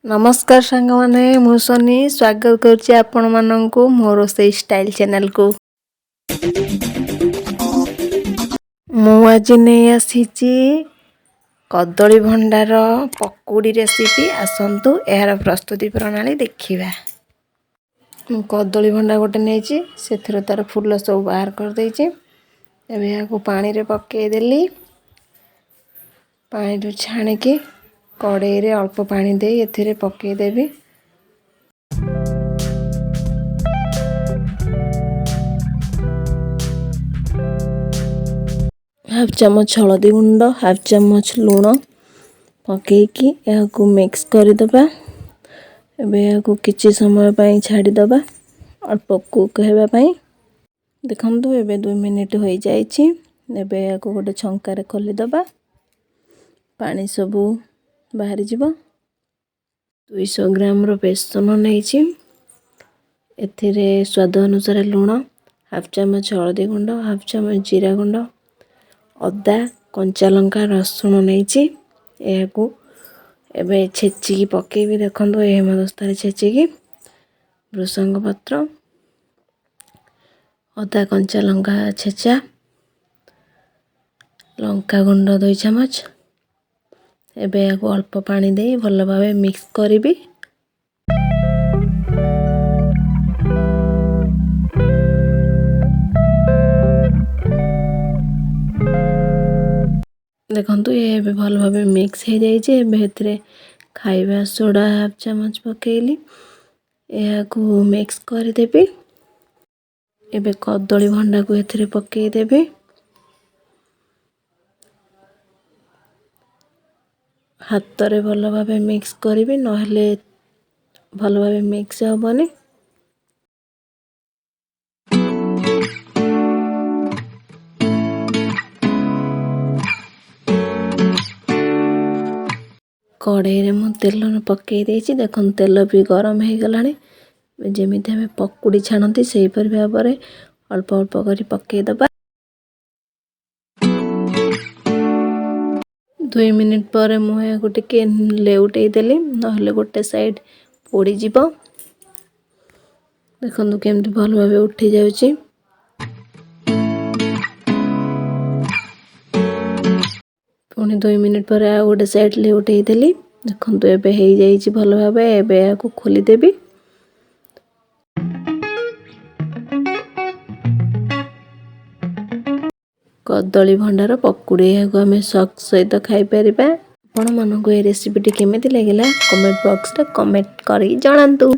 ନମସ୍କାର ସାଙ୍ଗମାନେ, ମୁଁ ସୋନି ସ୍ୱାଗତ କରୁଛି ଆପଣମାନଙ୍କୁ ମୋ ରୋଷେଇ ଷ୍ଟାଇଲ୍ ଚ୍ୟାନେଲକୁ। ମୁଁ ଆଜି ନେଇ ଆସିଛି କଦଳୀ ଭଣ୍ଡାର ପକୁଡ଼ି ରେସିପି। ଆସନ୍ତୁ, ଏହାର ପ୍ରସ୍ତୁତି ପ୍ରଣାଳୀ ଦେଖିବା। ମୁଁ କଦଳୀ ଭଣ୍ଡା ଗୋଟେ ନେଇଛି, ସେଥିରୁ ତା'ର ଫୁଲ ସବୁ ବାହାର କରିଦେଇଛି। ଏବେ ଏହାକୁ ପାଣିରେ ପକାଇଦେଲି। ପାଣିରୁ ଛାଣିକି କଡ଼େଇରେ ଅଳ୍ପ ପାଣି ଦେଇ ଏଥିରେ ପକାଇଦେବି। ହାଫ୍ ଚାମଚ ହଳଦୀ ଗୁଣ୍ଡ, ହାଫ୍ ଚାମଚ ଲୁଣ ପକାଇକି ଏହାକୁ ମିକ୍ସ କରିଦେବା। ଏବେ ଏହାକୁ କିଛି ସମୟ ପାଇଁ ଛାଡ଼ିଦେବା ଅଳ୍ପ କୁକ୍ ହେବା ପାଇଁ। ଦେଖନ୍ତୁ, ଏବେ 2 ମିନିଟ୍ ହୋଇଯାଇଛି। ଏବେ ଏହାକୁ ଗୋଟେ ଛଙ୍କାରେ ଖୋଲିଦେବା, ପାଣି ସବୁ ବାହାରିଯିବ। 200 ଗ୍ରାମର ବେସନ ନେଇଛି। ଏଥିରେ ସ୍ୱାଦ ଅନୁସାରେ ଲୁଣ, ହାଫ୍ ଚାମଚ ହଳଦୀ ଗୁଣ୍ଡ, ହାଫ୍ ଚାମଚ ଜିରା ଗୁଣ୍ଡ, ଅଦା, କଞ୍ଚା ଲଙ୍କା, ରସୁଣ ନେଇଛି। ଏହାକୁ ଏବେ ଛେଚିକି ପକାଇବି। ଦେଖନ୍ତୁ, ଏ ହେମଦସ୍ତାରେ ଛେଚିକି ଭୃସଙ୍ଗ ପତ୍ର, ଅଦା, କଞ୍ଚା ଲଙ୍କା ଛେଚା, ଲଙ୍କା ଗୁଣ୍ଡ 2 ଚାମଚ। ଏବେ ଏହାକୁ ଅଳ୍ପ ପାଣି ଦେଇ ଭଲ ଭାବେ ମିକ୍ସ କରିବି। ଦେଖନ୍ତୁ, ଏ ଏବେ ଭଲ ଭାବେ ମିକ୍ସ ହେଇଯାଇଛି। ଏବେ ଏଥିରେ ଖାଇବା ସୋଡ଼ା ହାଫ୍ ଚାମଚ ପକାଇଲି। ଏହାକୁ ମିକ୍ସ କରିଦେବି। ଏବେ କଦଳୀ ଭଣ୍ଡାକୁ ଏଥିରେ ପକାଇଦେବି। ହାତରେ ଭଲ ଭାବେ ମିକ୍ସ କରିବି, ନହେଲେ ଭଲ ଭାବେ ମିକ୍ସ ହେବନି। କଡ଼େଇରେ ମୁଁ ତେଲ ପକାଇ ଦେଇଛି। ଦେଖନ୍ତୁ, ତେଲ ବି ଗରମ ହେଇଗଲାଣି। ଯେମିତି ଆମେ ପକୁଡ଼ି ଛାଣନ୍ତି, ସେହିପରି ଭାବରେ ଅଳ୍ପ ଅଳ୍ପ କରି ପକାଇଦେବା। 2 ମିନିଟ୍ ପରେ ମୁଁ ଏହାକୁ ଟିକେ ଲେଉଟେଇ ଦେଲି, ନହେଲେ ଗୋଟେ ସାଇଡ଼୍ ପୋଡ଼ିଯିବ। ଦେଖନ୍ତୁ, କେମିତି ଭଲ ଭାବେ ଉଠିଯାଉଛି। ପୁଣି 2 ମିନିଟ୍ ପରେ ଆଉ ଗୋଟେ ସାଇଡ଼୍ ଲେଉଟେଇ ଦେଲି। ଦେଖନ୍ତୁ, ଏବେ ହେଇଯାଇଛି ଭଲ ଭାବେ। ଏବେ ଏହାକୁ ଖୋଲିଦେବି। କଦଳୀ ଭଣ୍ଡାର ପକୁଡ଼ି, ଏହାକୁ ଆମେ ସସ୍ ସହିତ ଖାଇପାରିବା। ଆପଣମାନଙ୍କୁ ଏ ରେସିପିଟି କେମିତି ଲାଗିଲା, କମେଣ୍ଟ ବକ୍ସରେ କମେଣ୍ଟ କରିକି ଜଣାନ୍ତୁ।